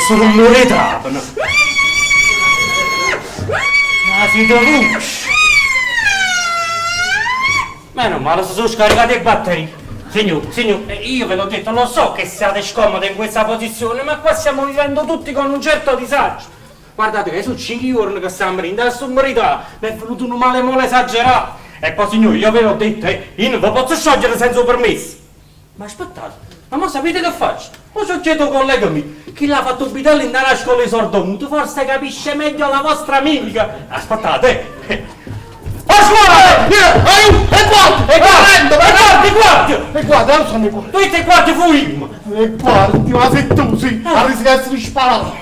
sto rummore 'e trapano? Ma site vuje? Meno male si so' scaricate 'e batterie. Signor, signor, io ve l'ho detto, lo so che siate scomodo in questa posizione, ma qua stiamo vivendo tutti con un certo disagio. Guardate che so' cinche juorne che stammo dint' 'a st'ummedità, m'è venuto nu male 'e mola esagerato. E poi signor, io ve l'ho detto, eh, io nun ve pozzo sciogliere senza 'o permesso. Ma aspettate, ma mo sapite che faccio? Mo ce 'o chiedo 'o collega mio, chillo ha fatto 'o bidello dint' 'a na scola 'e sordomuti, forse capisce meglio la vostra mimica. Aspettate, eh. Pasquale! Aiuto! E guardi! E guardi! E guardi, guardi! E guardi, non sono i guardi! Tutti e guardi fuimmo! E guardi, ma sei tu, sì! A rischiare di essere sparato!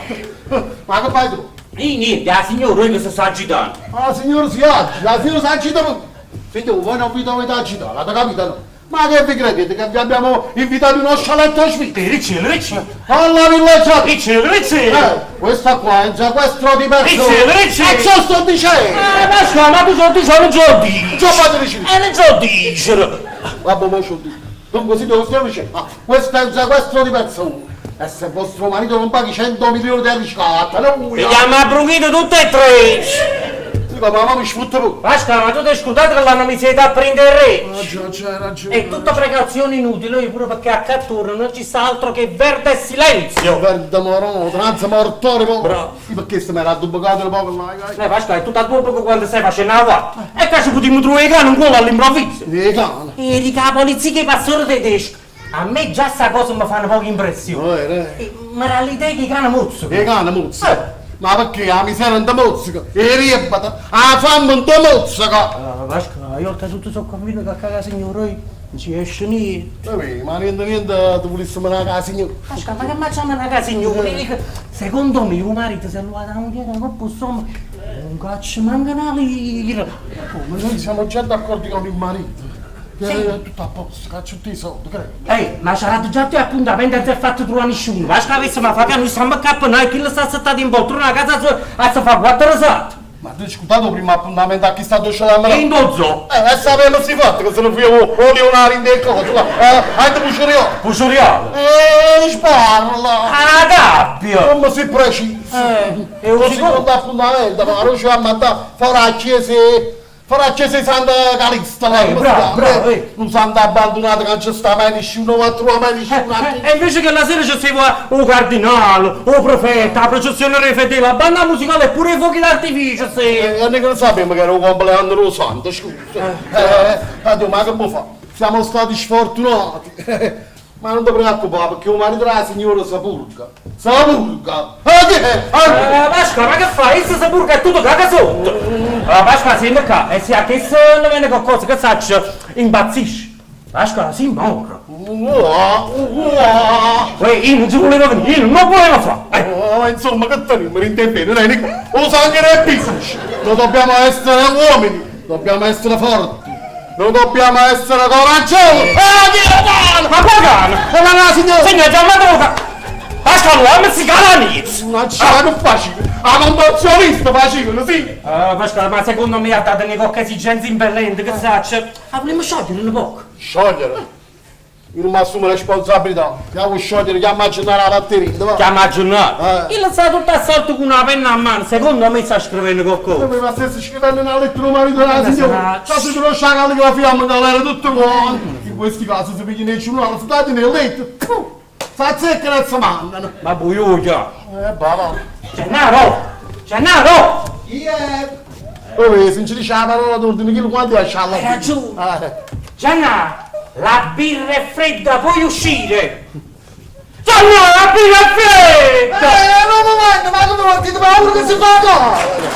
Ma che fai tu? Io niente, 'a signora che si sta agitando. La signora si agita, la signora si agita. Signore, voi non vi dovete agitare, avete capito? No? Ma che vi credete che vi abbiamo invitato in uno chalet a Svizzera? Riccielo, Riccielo! Alla villeggiatura! Riccielo, Riccielo! Questa qua è un sequestro di persone! Riccielo, Riccielo! E ce sto dicendo! Pasquale, ma tu so dici, non ce lo dici! Ce lo dici? Non ce lo dicere! Vabbè, mo ce lo dico. Dunque, signore, stiamo dicendo, ah, questo è un sequestro di persone. E se vostro marito non paga 100 milioni di riscatto, noi... Pigliamo a brunchito tutte e tre! Dico, ma mi sfrutta pure. Pasquale, ma tu ti hai scordato che l'hanno messo a prendere il re? Ragione, c'hai ragione. È tutta precauzione inutile, pure perché a Catturno non ci sta altro che verde e silenzio. Verde morono, tranza mortore, po'. Bravo. Sì, perché se me l'ha dubbicato poco là, Eh, Pasquale, è tutta tua poco quando stai facendo la guardia. E qua ci potremmo trovare i cani in culo all'improvviso. I cani? E dica la polizia che pastore tedesco. A me già sta cosa mi fa una poca impressione. Eh, Ma era l'idea che i cani mozzicano. I cani mozzicano? Ma perché la miseria non ti mozzica? E riebata, la fame non ti mozzica! Ah, Pasquale, io oltretutto sono convinto che a casa signore non ci esce niente. Vabbè, ma niente, niente, ti volessi menare a casa signore. Pasquale, ma che facciamo una casa signore? Secondo me, il marito se lo ha da un piede, non possiamo... Non caccia manca una lira. Come, noi siamo già d'accordo con il marito. Che è tutto a posto, caccia tutti i soldi, credo. Ehi, ma c'era già tutti appuntamenti e non si è fatto trovare nessuno. Pasquale, avesse ma fa che noi stiamo a capo, noi chi lo sta settato in poltrona a casa sua a si fa quattro risate. Ma tu hai scusato il primo appuntamento a chi sta dove ce l'ha E in dozzo? E sapevamo si fatto che se ne fui o Leonardo in del coso, là. Anche Puccioriolo. Puccioriolo? Sparla! Ah, gabbia! Come si preciso? E un secondo appuntamento, ma non ci va a mandare fuori a chiesa, fuori a chiesa di Santa Calista, là, come si bravo, chiama? bravo, eh. Un santo abbandonato che non ci sta mai nessuno, non va a trovare mai nessuno. E invece che la sera ci stava o cardinale, o prefetto, la processione dei fedeli, la banda musicale e pure i fuochi d'artificio, sì. E noi che non sappiamo che era un compleanno dello santo, scusa. Eh, ma che può fare? Siamo stati sfortunati. Ma non ti preoccupare, perché il marito della signora si purga. Si purga! Ah, che è? Ah, Pasqua, ma che fai? Se si purga è tutto caga sotto! Ah, Pasqua, senti qua, e se a che se ne viene qualcosa che saccia, impazzisce. Pasqua, si muore. Uè, io non ci volevo venire, io non lo volevo fare. Oh, insomma, che teniamo in bene, non è O sangue e pisci. Noi dobbiamo essere uomini, dobbiamo essere forti. Noi dobbiamo essere coraggiosi. Eh, chi lo cane? Ma qua cane? E ma no, signore! Signore, già mi trovo. Pasqua, l'uomo si calanizza. Non ce la facile. La condozionista facile, sì. Pasquale, ma secondo me ha dato una qualche esigenza impellente, che saccia. Ah, vogliamo sciogliere un poco. Sciogliere? Io non mi assumo responsabilità. Chiamo sciogliere, chiamo a Gennaro la batteria, va. Chiama a Gennaro. Eh. Io lo sa tutto assolto con una penna a mano, secondo me sta scrivendo qualcosa. Ma stessi scrivendo una lettera al marito della signora. Sa- Sa se tu sciacalli che la fiamma galera tutto quanto. In questi casi si piglia nel giornale, si dà nel letto. Si azzeccano e si mandano. Ma buioia. Bravo. Gennaro! Gennaro! Chi è? Oh, se non ci dice la parola d'ordine, chi lo quanti è scialla? Hai ragione. Gennaro, la birra è fredda, puoi uscire! Gennaro, la birra è fredda! Non momento, ma come partito paura che si fa cosa?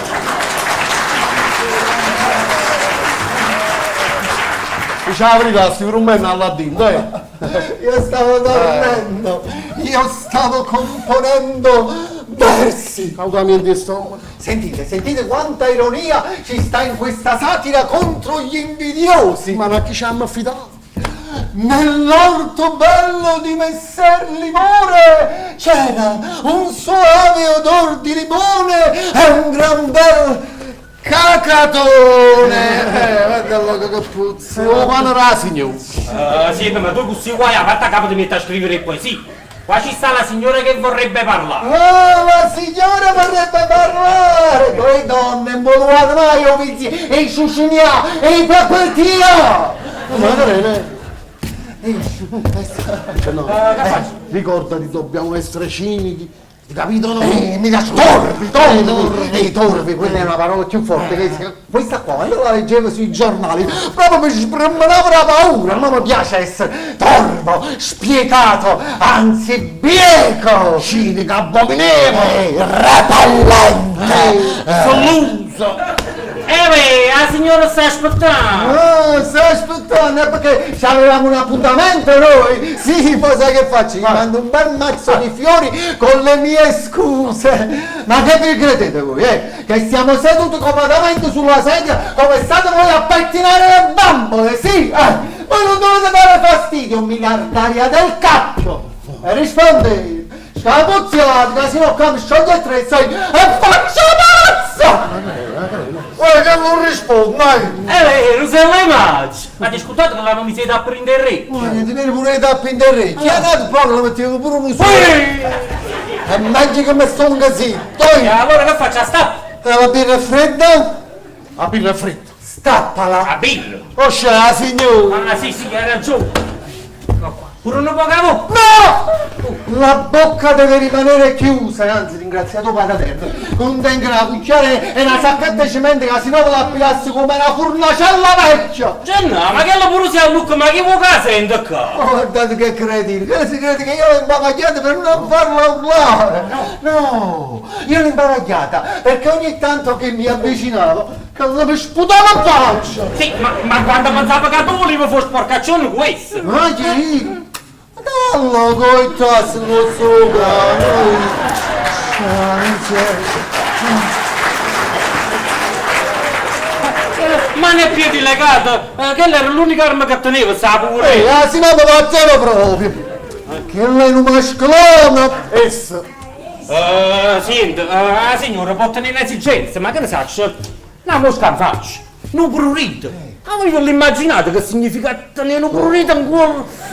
Dice la verità, si per un bene alla dentro, eh. Io stavo dormendo, io stavo componendo versi. Cautamente stomaco. Sentite, sentite quanta ironia ci sta in questa satira contro gli invidiosi. Ma a chi ci hanno affidato? Nell'orto bello di Messer Limone c'era un soave odor di limone e un gran bel cacatone. Guarda là che puzza. Oh, quando era signore? Sì, ma tu così guai, a fatta capo ti metti a scrivere poesie. Qua ci sta la signora che vorrebbe parlare. Ah, la signora vorrebbe parlare! Voi donne, non volevate mai 'o vizio 'e sciusciunià, 'e papettià! Ma Eh, No. Che faccio? Ricordati, dobbiamo essere cinici, capito no? Mi da torvi, torvi, ehi, torvi, quella è una parola più forte. Che, questa qua, io la leggevo sui giornali, proprio mi sbrammanava la paura. Non mi piace essere torvo, spietato, anzi bieco, Cinico, abominevole, repellente. soluso. Eh beh, la signora sta aspettando. Ah, stai aspettando, è perché avevamo un appuntamento noi. Sì, poi sai che faccio? Gli mando un bel mazzo di fiori con le mie scuse. Ma che vi credete voi, eh? Che stiamo seduti comodamente sulla sedia come state voi a pettinare le bambole, sì? Eh? Voi non dovete dare fastidio, miliardaria del cacchio. E rispondi, scapuzziate, che sennò qua mi scioglie il trezzo e faccio pazzo! Guarda che non rispondo, dai. Eh beh, non se l'hai mai. Ma scusate che l'hanno mi siete a prendere il re. Guarda, ti viene pure le tappe in terra. Chi ha dato poco lo mettevo pure un solo. Ui! È meglio che mi sto un casino. E allora che faccio? Stappa! La birra fredda? La birra fredda. Stappala. A birra! Oh, c'è la signora. Ah sì, sì, hai ragione. Ecco qua. Pure un po' cavo. No! La bocca deve rimanere chiusa, e anzi ringraziato Padre Eterno. Contenga una cucchiara e una sacchetta di cemento che sennò ve la appilasse come una furnacella vecchia. Gennà, ma che lo pure sia a Lucca, ma chi vuoi che sente qua? Oh, guardate che cretino, che si crede che io l'ho imbavagliata per non farla urlare. No, io l'ho imbavagliata perché ogni tanto che mi avvicinavo, che mi sputava in faccia. Sì, ma quando pensavo che tu volevi fare sporcaccione questo. Ma chi? Dallo coi tassi lo sopra. Ma ne più di legato, quella era l'unica arma che tenevo, sa pure. Ehi, la si va a zero proprio. Che lei è un mascolone. Essa. Senti, la signora può tenere esigenze, ma che ne saccio? Una mosca in faccia, un prurito. Ma voi ve l'immaginate che significa tenere un prurito in cuore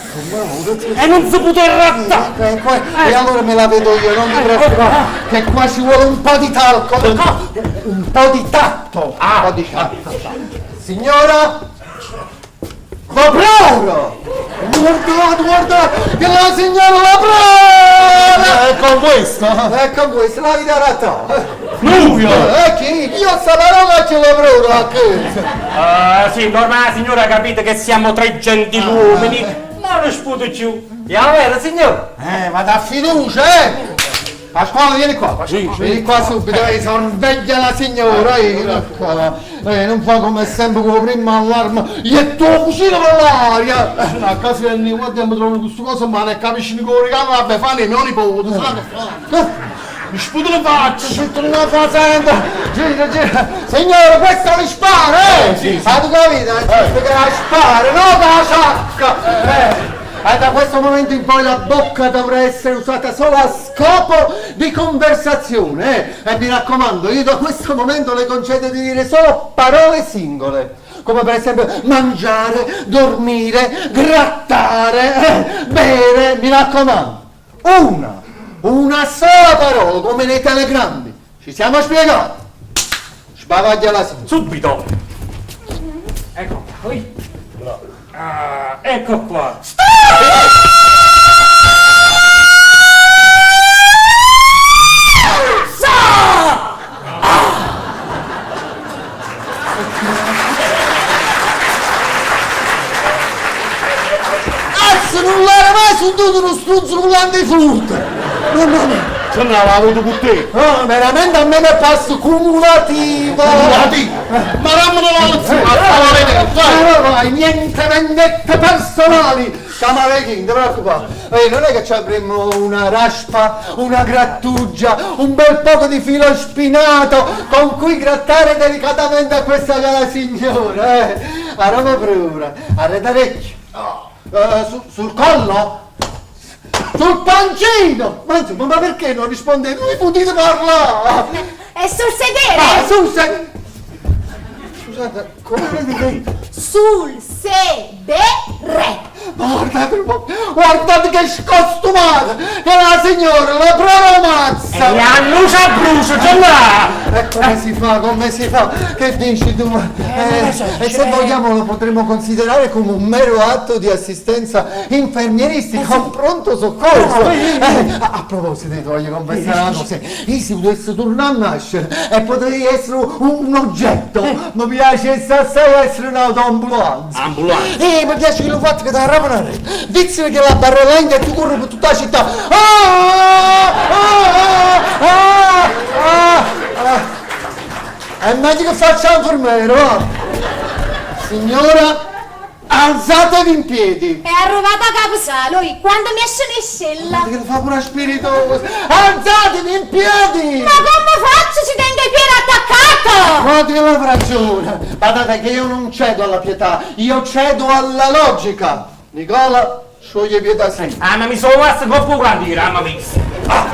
e non si poter rattare? Ecco, E allora me la vedo io, non ti preoccupare, che qua ci vuole un po' di talco, un po' di tatto, un po' di tatto. Signora, la prora! Guardate, guardate, che la signora la prora! Ecco questo. Ecco questa, la vita rattata. Nuvio. Chi? Io sta parola ce la prora, a che? Sì, ormai la signora ha capito che siamo tre gentiluomini, ma non sputo più. E allora, signor? Ma dà fiducia, eh! Pasquale, vieni qua, Pasquale. Vieni qua subito, sorveglia la signora, qua. Non fa come sempre con prima allarme, gli è tuo fucile per l'aria! A casa del mio guardiamo trovo questa cosa, ma ne capisci che regalo, vabbè, fa le mio nipote, sa che fa? Mi sputo in faccia! Sento una facenda! Gira, gira! Signora, questa mi spara, eh! Sì, sì. Ha capito? Perché la spara, no la sacca! E da questo momento in poi la bocca dovrà essere usata solo a scopo di conversazione, eh? E mi raccomando, io da questo momento le concedo di dire solo parole singole, come per esempio mangiare, dormire, grattare, bere, mi raccomando. Una sola parola, come nei telegrammi. Ci siamo spiegati? Sbavaglia la signora. Subito! Ecco qua. Ah, ecco qua. Cazzo, non l'era mai sentito uno struzzo con l'antifurto! Mamma mia! Se ne aveva avuto con te! Oh, veramente a me mi passa cumulativo! Cumulativo? Ma dammelo la lezione! Ma vai, niente vendette personali! Camarechi, non ti preoccupare! Non è che ci avremmo una raspa, una grattugia, un bel poco di filo spinato con cui grattare delicatamente a questa cara signora, eh? A Roma Prura, a Redarecchio, sul collo? Sul pancino! Ma insomma, ma perché non rispondete? Voi potete parlare! E sul sedere? Ah, sul sedere! Scusate, come avete detto? Sul sedere! Porca Guardate un po', guardate che scostumata! Che la signora la prova mazza! E a luce a brucio, Gennà! E come si fa, come si fa? Che dici tu? non lo so, e se vogliamo lo potremmo considerare come un mero atto di assistenza infermieristica, un pronto soccorso. A proposito, ti voglio confessare una cosa. Io se potessi tornare a nascere e potrei essere un oggetto, mi piace assai essere un'autoambulanza. Ambulanza. Mi piace quello fatto che ti arrapano a rete. Dicono che la barrelenta e tu corri per tutta la città. Ah, ah, ah, ah, ah. È meglio che faccia l'infermiere, va. Signora, alzatevi in piedi. È arrivata a Caposalo, quando mi esce ne scella. Che fa pure spiritoso. Alzatevi in piedi! Ma come faccio? Ci tengo il piede attaccato! Guardi che la ragione. Guardate che io non cedo alla pietà, io cedo alla logica. Nicola, scioglie pietà sì. Ah, ma mi sono rimasto troppo grande, ah, ma visto. Ah,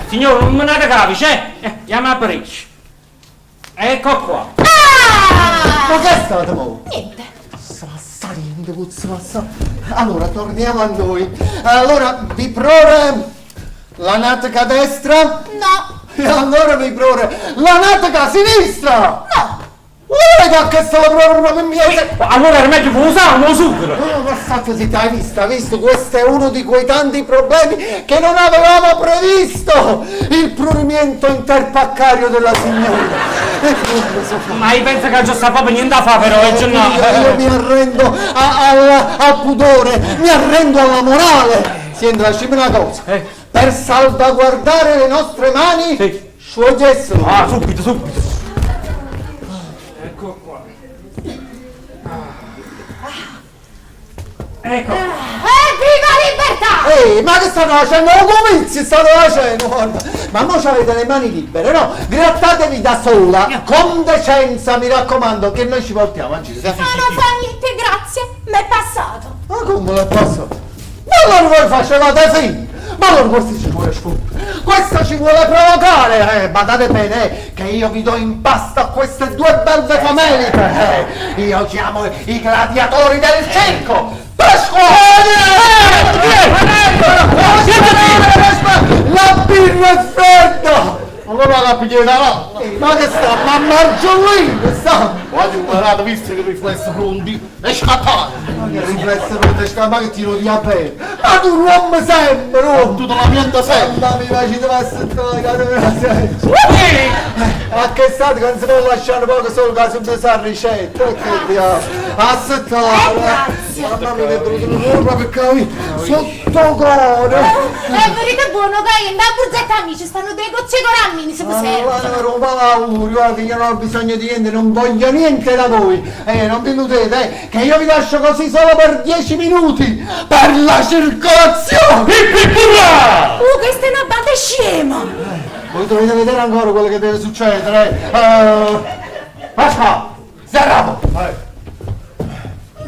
signore, non me ne capisce, eh? Andiamo a parecchio. Ecco qua. Ah! Ma che è stato mo? Niente. Niente, puzza, passa. Allora, torniamo a noi. Allora, vi prore la natica destra? No. E allora vi prore la natica sinistra? No. Guarda che sta la prore proprio in mezzo. Allora era meglio che usare, non zucchero. Oh, ma state zitta, hai visto, hai visto? Questo è uno di quei tanti problemi che non avevamo previsto! Il prurimiento interpaccario della signora. E come si fa? Ma io penso che non sta proprio niente da fare però, Gennà. Io mi arrendo al pudore, mi arrendo alla morale. Senti, lasciami una cosa. Per salvaguardare le nostre mani, Sì. sciogliessero. Ah, subito, subito. Ecco qua. Ecco. Evviva libertà! Ehi, ma che stanno facendo? Un comizio stanno facendo, guarda. Ma mo avete le mani libere, no? Grattatevi da sola, con decenza, mi raccomando, che noi ci portiamo a giro. Ma non fa niente, grazie, m'è passato. Ma come l'è passato? Ma allora voi facevate finta! Ma allora questo ci vuole sfruttare, questo ci vuole provocare! Badate bene, che io vi do in pasto a queste due belve fameliche! Io chiamo i gladiatori del circo! Pasquale! La birra è fredda! Allora la pigliata là. Ma che sta? Ma Margiolino sta! Guarda, guardate, visto che riflessi pronti, e scattare. Ma che riflesse pronti, sta, ma che tiro di aperto! Ma tu non mi sembra, oh! Tu te la pianta sempre. Mamma mia, ma ci deve essere la casa della seggia! Ma che stato che non si può lasciare poco solo che subito si ricetta, che diavolo! Aspettare! Grazie. Mamma mia, mi è venuto un rumore proprio qui, sotto cuore! È venuto buono che in da burzetta amici stanno dei gocce corammini se Ma serve. non ero l'augurio, guarda, io non ho bisogno di niente, non voglio niente da voi. Non vi illudete, che io vi lascio così solo per 10 minuti, per la circolazione! Questa è una banda scema! Voi dovete vedere ancora quello che deve succedere. Pasqua, serramo!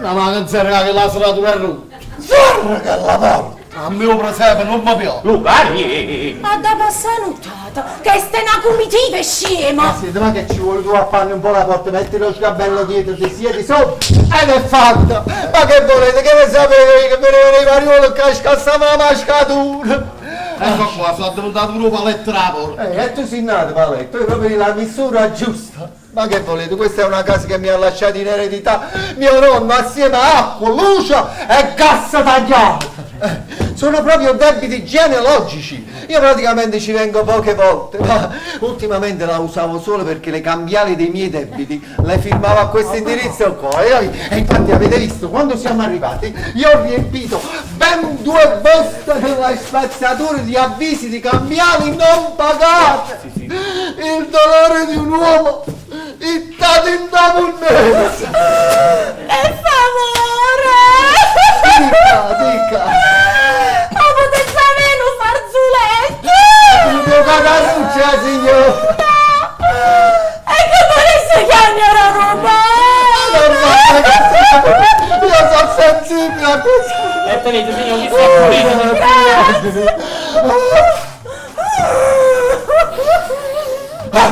La mano serra che la serratura è rotta. Serra che la porta! A me presepe non mi piace. Luca, Ma da passare nottata, questa è una comitiva scema! Senti, ma che ci vuole tu a farne un po' la porta, metti lo sgabello dietro, ti siedi sopra ed è fatta! Ma che volete? Che ne sapete che venivano i mariuoli che scassavano la mascatura? Ecco qua, sono diventato pure paletto alla porta. E tu sei nato paletto, è proprio la misura giusta. Ma che volete? Questa è una casa che mi ha lasciato in eredità mio nonno assieme a acqua, luce e gas tagliata. Sono proprio debiti genealogici. Io praticamente ci vengo poche volte, ma ultimamente la usavo solo perché le cambiali dei miei debiti le firmavo a questo indirizzo qua. E infatti avete visto, quando siamo arrivati, io ho riempito ben 2 buste della spazzatura di avvisi di cambiali non pagate. Il dolore di un uomo ittato in monnezza. Per favore! Dica, dica. Ma potete avere un farzuletto! Il mio canaruccia, signora! E che volesse chiamare Romano? Io sono sensibile a questo! E tenete, signor, chi sta pulito? Grazie! Ah,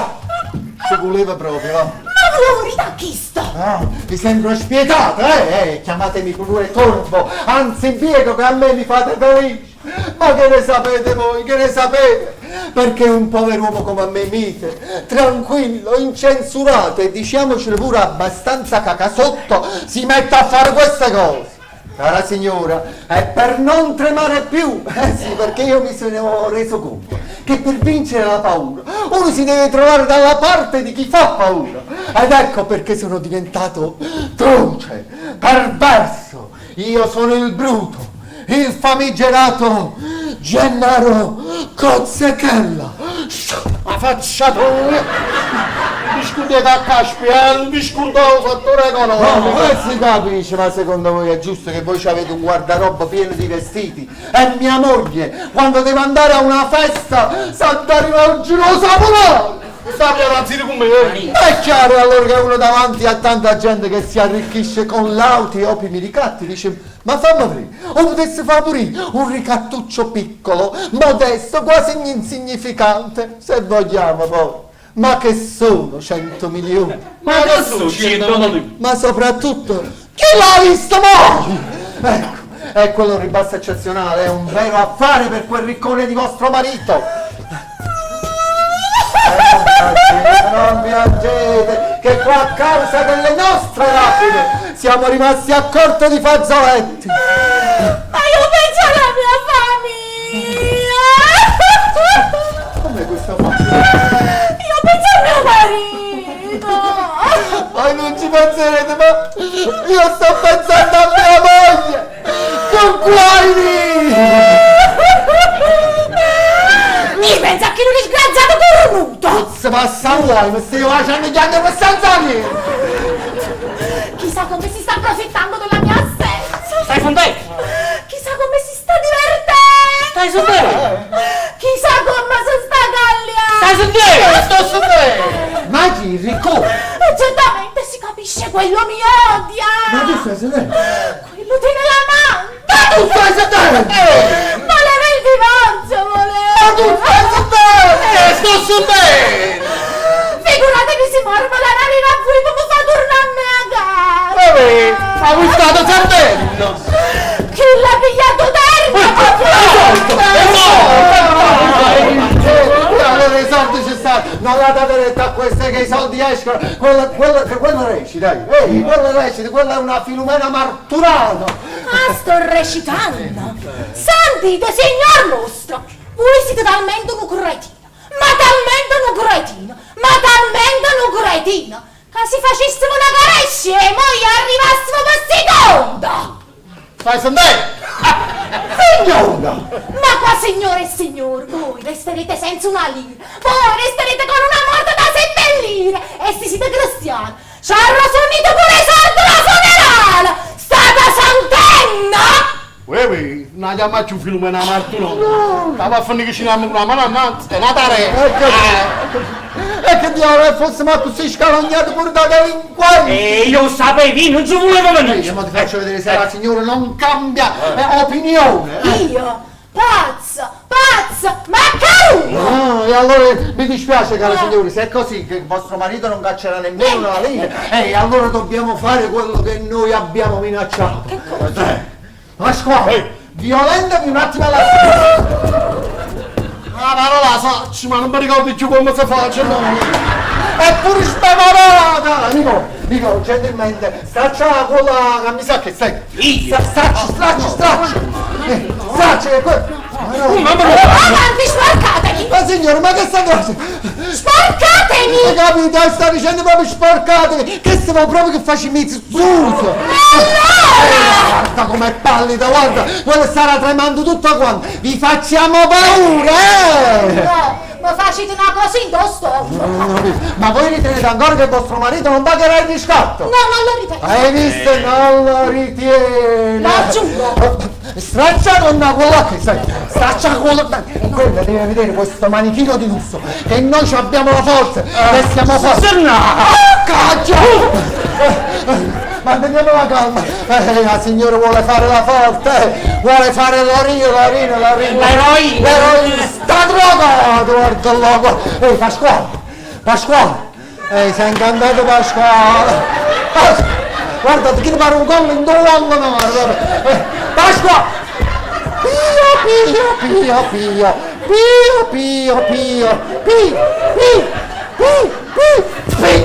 ci voleva proprio, va! Ma 'o verite a chisto? Ah, vi sembro spietato, eh? Eh, chiamatemi pure torvo, anzi bieco che a me mi fate felice. Ma che ne sapete voi, che ne sapete? Perché un pover'uomo come me mite, tranquillo, incensurato e diciamocelo pure abbastanza cacasotto, si mette a fare queste cose. Cara signora, è per non tremare più, eh sì, perché io mi sono reso conto che per vincere la paura uno si deve trovare dalla parte di chi fa paura. Ed ecco perché sono diventato truce, perverso. Io sono il bruto, il famigerato Gennaro Cozzechella. 'A faccia toja! Mi scordate a Caspiano, mi scordavo il fattore economico. No, eh, si capisce, ma secondo voi è giusto che voi ci avete un guardaroba pieno di vestiti e mia moglie, quando deve andare a una festa, sa dare un giro saponato? Sta piazzino con me. È chiaro allora che uno davanti a tanta gente che si arricchisce con lauti e opimi ricatti dice ma fammi aprire, o potesse fare pure io un ricattuccio piccolo, modesto, quasi insignificante, se vogliamo poi. Ma che sono 100 milioni? Ma che sono 100 Ma soprattutto, chi l'ha visto mai? Ecco, è quello un ribasso eccezionale, è un vero affare per quel riccone di vostro marito. Eh, non piangete, che qua a causa delle nostre rapide siamo rimasti a corto di fazzoletti. Ma io penso alla mia famiglia! Com'è questa faccia? Io penso a mio marito! Voi non ci penserete, ma io sto pensando a mia moglie! Con guai! Mi pensa a chi lo disgraziato cornuto! Se passa vuoi, mi stai facendo gli anni senza niente! Chissà come si sta approfittando della mia assenza! Stai sentendo? Chissà come si sta divertendo! Stai sentendo? Chissà come si sta galliando! Stai sentendo? Sto sentendo! Ma chi, ricco? E certamente si capisce, quello mi odia! Ma tu stai sentendo? Quello tiene la mano! Ma tu stai sentendo? Voleva il divorzio, voleva! Ma tu stai sentendo? Sto sentendo! Figuratevi se mormo la narina a voi come fa tornare a me a casa! Vabbè, ma voi state sentendo? Chi l'ha pigliato terra? E allora i soldi ci stanno, non la date retta a queste che i soldi escono, quella, quella, quella recita, ehi, quella recita, quella è una Filomena Marturano. Ah, sto recitando! Sentite, signor mostro, voi siete talmente un cretino, ma talmente un cretino, ma talmente un cretino, che se facessimo una carescia e noi arrivassimo per seconda! Stai sentendo? Signora! Ma qua, signore e signor, voi resterete senza una lira, voi resterete con una morte da seppellire, e se siete cristiani, ci hanno sonnito pure i soldi da funerale! State sentendo? Uè, uè, non chiama più Filomena Marturano. No! Ma va a finire che ci andiamo con una mano avanti e una tare. E che diavolo, fosse ma così scalognato pure da delinquente! E io sapevi, non ci volevo venire! Io mo ti faccio vedere se la signora non cambia opinione. Io? Pazza, pazza, ma caruno! Ah, e allora mi dispiace, cara signora, se è così che vostro marito non caccerà nemmeno una lira, e allora dobbiamo fare quello che noi abbiamo minacciato. Che cosa? Pasquale, violentami un attimo alla La parola sacci, ma non mi ricordo più come si face, no. È pure spavarata! Amico, amico, gentilmente, straccia quella camisa che stai. Straccia, straccia, straccia! Straccia che quello. Ma no. Avanti, sporcatemi! Ma signore, ma che sta facendo? Sporcatemi! Hai capito? Sta dicendo proprio sporcatevi! Che stiamo proprio che faccio mezzo zuso! Allora! Guarda com'è pallida, guarda! Quella starà tremando tutta quanta! Vi facciamo paura, eh! No, ma facete una cosa indosso! Ma voi ritenete ancora che vostro marito non pagherà il riscatto? No, non lo ripeto! Hai visto? Non lo ritiene! Lo giuro. Straccia con una quella che sai! Straccia quella... Quella deve vedere questo manichino di lusso! Che noi ci abbiamo la forza! Che siamo forti! No! Caccia! Manteniamo la calma! La signora vuole fare la forte! Vuole fare l'orino, l'orino, l'orino! L'eroina. L'eroina! Sta drogato! Guarda là! Ehi, Pasquale! Pasquale! Eh, s'è incantato Pasquale. Pas- Guarda, chi ti pare un collo in due guarda. Pasqua! Pio, pio, pio, pio, pio, pio, pio, pi, pi, pi, pi, pi.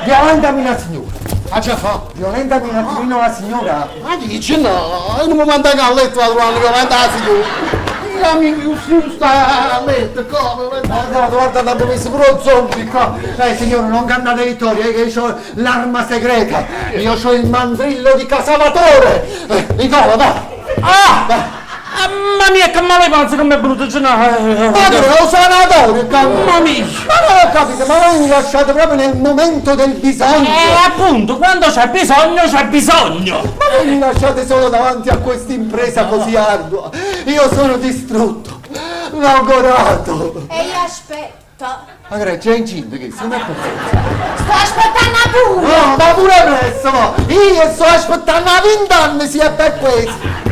Violentami una signora. Ma ce fa? Violentami un attimino la signora. Ma dici no, io non mi mando a letto a trovare violenta la signora. Io mi sta a letto, come? Guarda, guarda, l'hanno messo pure lo zombie qua. Signore, non cantate vittoria, che io ho l'arma segreta. Io ho il mandrillo di Casavatore. Nicola, va. Ah! Mamma mia, che male panza, come è brutto, Gennaro. Ma che lo sanatorio, Mamma mia. Ma non ho capito, ma voi mi lasciate proprio nel momento del bisogno. Appunto, quando c'è bisogno, c'è bisogno. Ma voi mi lasciate solo davanti a questa impresa così ardua. Io sono distrutto, logorato. E io aspetto. Ma che c'è incinta che sono è possibile. Sto aspettando pure. No, ma pure presto, ma io sto aspettando a 20 anni sia per questo.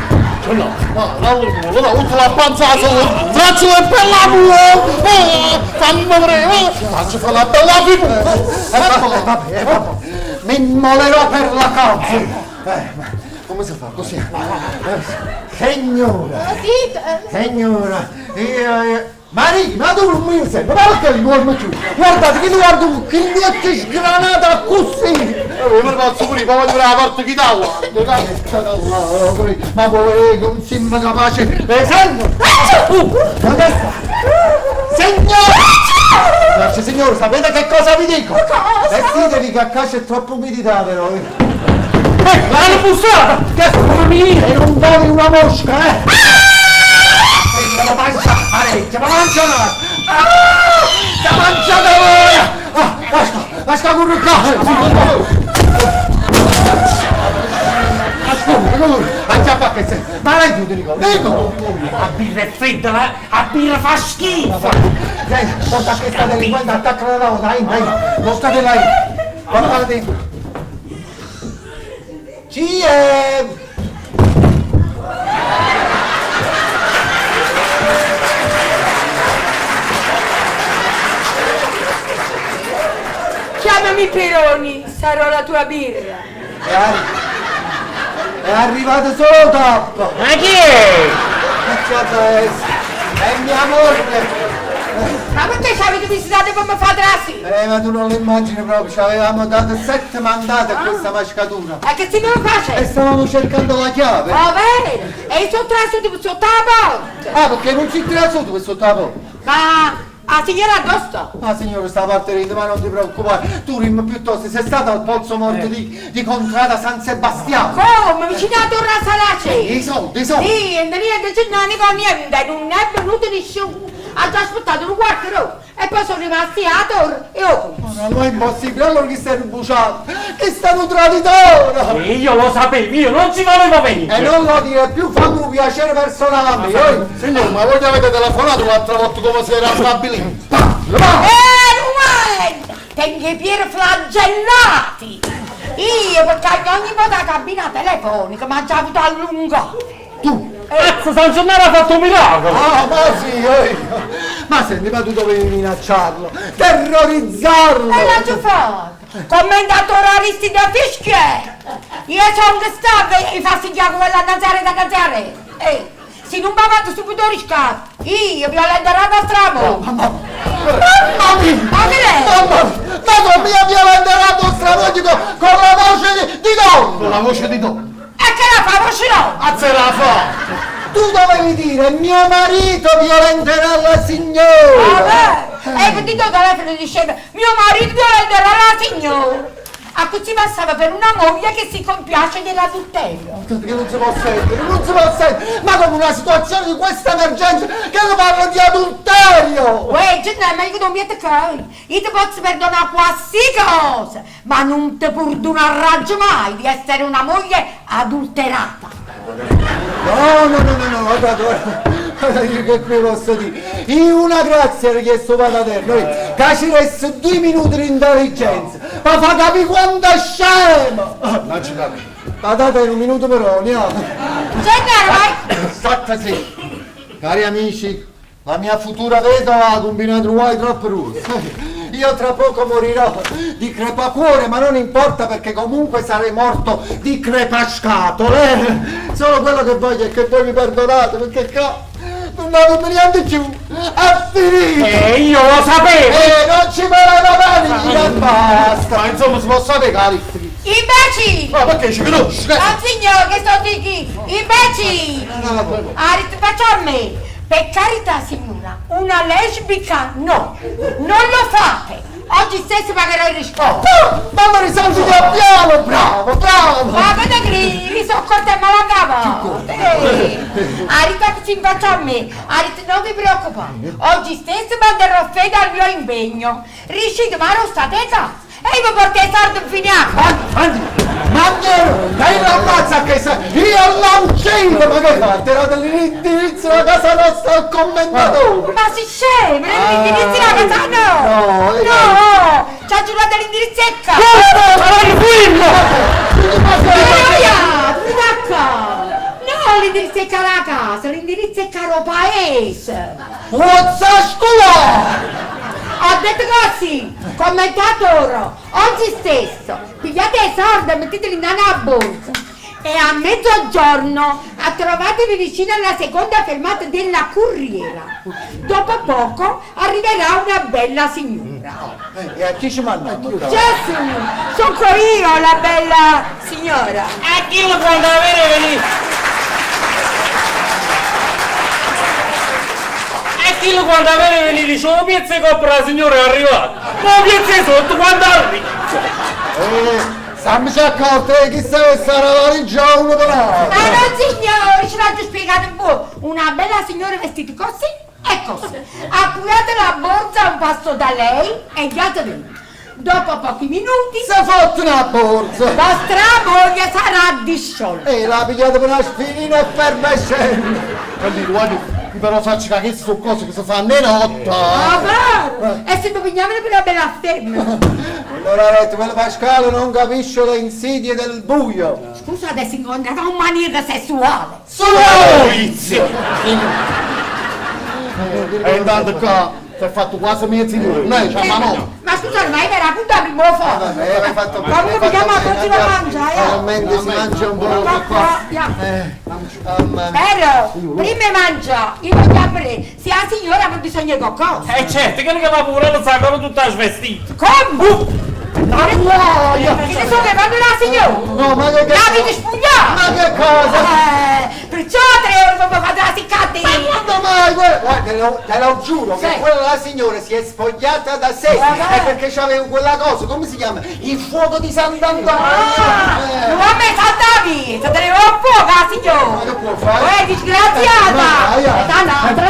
No, no, no, no, no, no, la panza solo, faccio la bella figura, fammi vedere, faccio fare la bella figura. Vabbè, vabbè, mi immolerò per la causa. Ma come si fa così? Signora, signora, io... Maria, ma tu non mi senti, ma perché non dormi più? Guardate che ti guardo che gli occhi sgranata così! Io mi faccio pure, poi voglio la parte chitarra. Ma voi non sembra capace! Sento! Ma che sta? Signore! Signore, sapete che cosa vi dico? Cosa? Vestitevi che a casa c'è troppa umidità però! L'hanno bussata! Che mamma mia! E non voli una mosca, eh! La mangia, parecchia, ma mangia una! Ah! La mangiate voi! Ah, lascia, lascia correre qua! Ascolta, corri, andiamo a che sei! Ma lei tu ti ricordi? Dico! La birra è fredda, la birra fa schifo! Senti, porta questa delinquente, attaccala da dai, dai, portatela lì! Portala dentro! Ci è! Chiamami Peroni, sarò la tua birra. È arrivato solo tappo! Ma chi è? Che è? Mia moglie! Ma perché ci avete visitato come fa trasì? Ma tu non lo immagini proprio, ci avevamo dato 7 mandate a questa mascatura. E che si deve fare? E stavamo cercando la chiave. Va bene! E io sono trasuto sotto la porta! Ah, perché non si trasuto per sotto la porta? Ma la signora addosso? Ah signore, sta partorendo, ma non ti preoccupare. Tu rim piuttosto sei stato al pozzo morto di Contrada San Sebastiano. Come? Vicino a Torre Salace? I soldi, i soldi. Sì, e niente, c'è niente, non è venuto nessuno. Ha già aspettato un quarto d'ora e poi sono rimasti a torre e ho Ma non è impossibile, allora chi sei bruciato? Che sta un traditore! E io lo sapevo, io non ci volevo venire! E non lo dire più, fammi un piacere personale a me. Signore, ma voi gli avete telefonato l'altra volta come si era stabilito? Rumento! Tengo i piedi flagellati! Io perché ogni volta la cabina telefonica mi ha già avuto allungato. Tu! Cazzo, San Gennaro ha fatto un miracolo! Ah, ma sì, Ma senti, ma tu dovevi minacciarlo, terrorizzarlo! E l'ha già fatto! Commendatore Aristide Fischia! Io sono che stavo e fastidiavo quella Nazare da Nazare! Se non mi ha fatto subito riscatto, io violenterò la vostra moglie! Mamma mia! Ma che è? Mamma mia! Ma come io violenterò la vostra moglie con la voce di donna! Con la voce di donna! E che la fa voce no? A se la fa! Tu dovevi dire, mio marito violenterà la signora! Vabbè! E sentito il telefono diceva, mio marito violenterà la signora! A così passava per una moglie che si compiace dell'adulterio. Che non si può sentire, non si può sentire! Ma come una situazione di questa emergenza che non parla di adulterio! Uè, Gennaro, ma io non mi toccare. Io ti posso perdonare qualsiasi cosa, ma non ti perdonerò mai di essere una moglie adulterata. No, no, no, no, no, guarda, guarda, io che qui posso dire? Io una grazia ho chiesto Pataterno, che ci resta 2 minuti di intelligenza, ma fa capire quanto è scemo! Non ci capisco. Patate un minuto però, ne ho. Gennaro, vai! State sì. Cari amici, la mia futura vedova ha combinato un guai troppo russo. Io tra poco morirò di crepacuore, ma non importa perché comunque sarei morto di crepascatole. Solo quello che voglio è che voi mi perdonate perché qua non avevo niente più. È finito! E io lo sapevo! E non ci voleva venire, basta! Ma insomma si può sapere che la Imbecilli! Ma perché ci conosci? Non signore, che sto di Imbecilli! Ah, faccia a me! Per carità signora, una lesbica no! Non lo fate! Oggi stesso pagherò il riscatto! Mamma risolvi da piano, bravo, bravo! Ma cosa gridi? Sono corta e malangava! Arita che ci faccia a me! Arita, non vi preoccupate! Oggi stesso manterrò fede al mio impegno! Riuscite, ma non state a casa! E io mi porto i soldi in finale! Ma dai l'ammazza che sei! Io la uccido! Ma che hai fatto? Era dell'indirizzo della casa nostra al commendatore! Ma si scemo, l'indirizzo della casa no! No, eh. No! Ci ha giurato l'indirizzo e casa! No, l'indirizzo è caro a casa, l'indirizzo è caro paese! What's a scuola? Ho detto così, commentatore, oggi stesso, pigliate i soldi e metteteli in una borsa e a mezzogiorno trovatevi vicino alla seconda fermata della Corriera. Dopo poco arriverà una bella signora. E a chi ci mandiamo? Gesù, sono io la bella signora. E chi lo quando avere venire? E chi lo quando avere venire dice, oh piezza copra la signora è arrivata. Ma piezza sotto quando arriva? Stammi accorto che chissà che sarà la valigia uno per l'altro! Ma no signore, ce l'ho già spiegato un po'. Una bella signora vestita così e così. Appurate la borsa a un passo da lei e andatevi. Dopo pochi minuti Si è fatta una borsa! vostra moglie sarà disciolta. E l'ha pigliata per una sfilina effervescente! Quindi, guarda, io però faccio che queste sono cose che si fanno di notte. Ah, vero? E se mi pigliavano per una bella femmina. Allora detto, quello Pasquale non capisce le insidie del buio! Scusa, adesso incontrata un maniera sessuale. Solo E intanto qua si è fatto quasi mezzogiorno, noi c'è ma no. Ma scusa, ma era appunto a primo fuoco. Vabbè, hai fatto Ma come mi chiama? Continua a mangiare, eh. Finalmente si mangia un po' Ma qua. qua, via. Mamma mia. Però, prima mangia, io voglio aprire. Se la signora ha bisogno di qualcosa. E certo, quello che va pure lo sa, come tutta svestita. Come? Che ne so che vanno la signora? No, ma che L'avete spogliata? Ma che cosa? Perciò 3 euro come fate la siccata? Ma quando mai? Guarda, guarda, te lo giuro che Sì. quella la signora si è spogliata da sé. Vabbè. È perché c'aveva quella cosa, come si chiama? Il fuoco di Sant'Antonio. Ah, Eh. Non mi salta via, se te ne va a fuoco la signora. Ma che può fare? Eh, disgraziata! Ma dai, eh. E da un'altra.